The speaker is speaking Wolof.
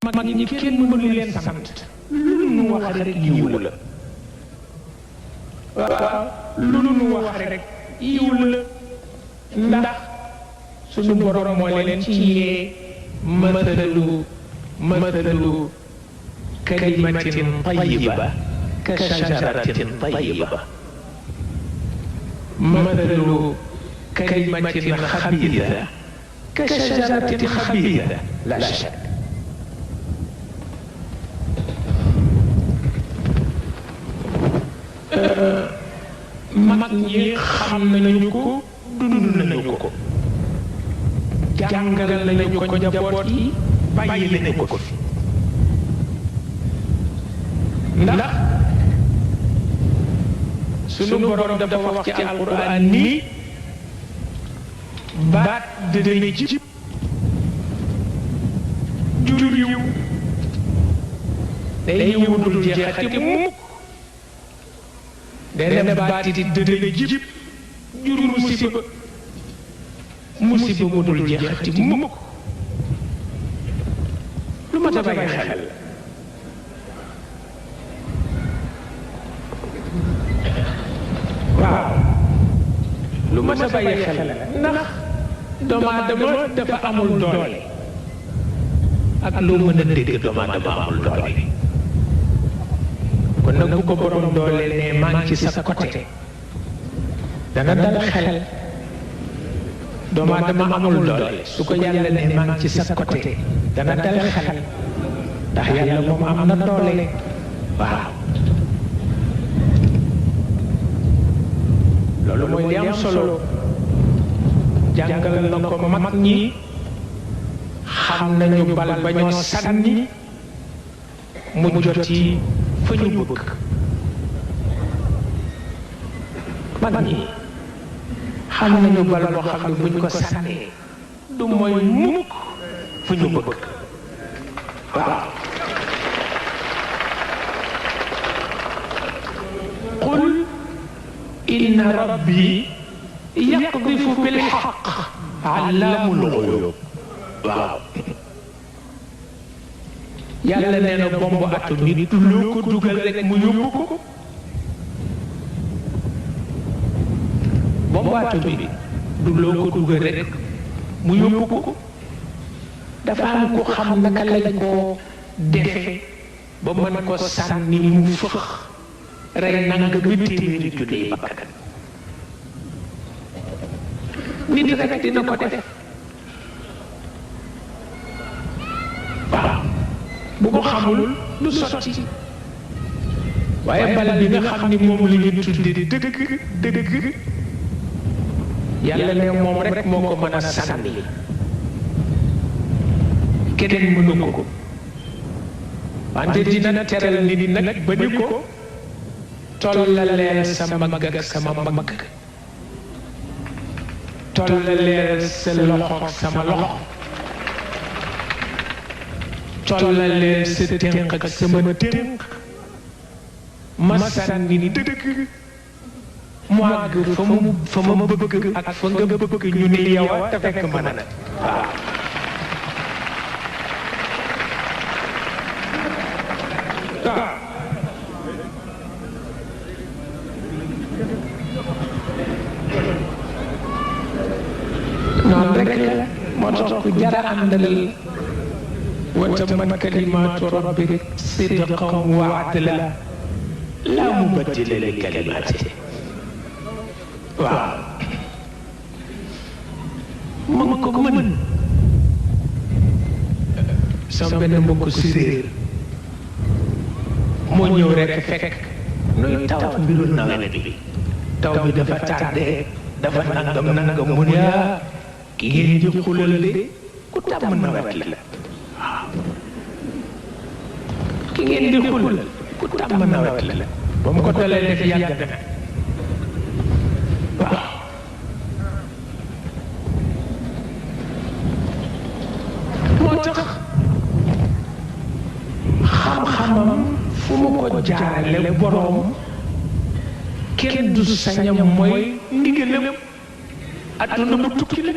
mag ñi kenn mënu leen sant lu nu wax rek yiw la waaw lu nu wax rek yiw la ndax suñu borom moo leen ci yee mathalu kalimatin tayyiba ka shajaratin tayyiba mathalu kalimatin xabiisa ka shajaratin xabiisa la shak mag ñi xam nañu ko dund nañu ko jàngal nañu ko njaboot yi bàyyi nañu ko fi ndax sunu borom dafa wax ci alquran ni baat dana jib jur yiw day yiw dul jeexati mukk dana baat it dana jib jur musiba mu dul jeexati mukk lu ma ta bàyyi xel waaw lu ma ta bàyyi xel ndax doomu aadama dafa amul doole ak lu mën a dégg doomu aadama amul doole kon nag bu ko borom doole ne maa ngi ci sa côté dana dal xel doomu aadama amul doole su ko yàlla ne maa ngi ci sa côté dana dal xel ndax yàlla moom am na doole waaw loolu mooy li am solo jàngal na ko mag ñi xam nañu bal ba ñoo sànni mu joti fa ñu bëgg mag ñi xam nañu bal boo xam ne buñ ko sànnee du mooy mukk fu ñu bëgg waaw qul inna rabbi yaqdifu bil haqq allamul ghuyub waaw yàlla nee na bombu atomique loo ko dugal rek mu yóbbu ko bombu atomique du loo ko dugal rek mu yóbbu ko dafa am ko xam naka lañ koo defe ba mën ko sànni mu fëx rey nanga bi téeméeri junni bakkan nit rek dina ko def waaw bu ko xamul du sotti waaye bal bi nga xam ni moom la ñu tuddee dëgg yàlla ne moom rek moo ko mën a sànni keneen mënu ko wante dina teral nit nag ba ni ko tollaleel sa mag ak sama mag tollaleel sa loxo ak sama loxo tollaleel sa tënk ak sama tënk ma sànni ni dëgg mu àgg fa ma bëgg ak fa nga bëgg ñu ne yow te fekk mën na waaw noonu rek la moo tax ku jara àndal wa tammat kalimaatu rabbika sidqan wa adlan laa mubaddila li kalimaatihi waaw mën ko mën sama benn mbokk séeréer moo ñëw rek fekk nuy taw mbiru nawet bi taw bi dafa tardé dafa nangam mu ne ki ngeen di xulal de ku tàmm nawet la waaw ki ngeen di xulal ku tàmm nawet la ba mu ko dalee def yàgg na waaw moo tax xam-xamam fu mu ko jaarale boroom kenn du sañam mooy ndigalam adduna mu tukki la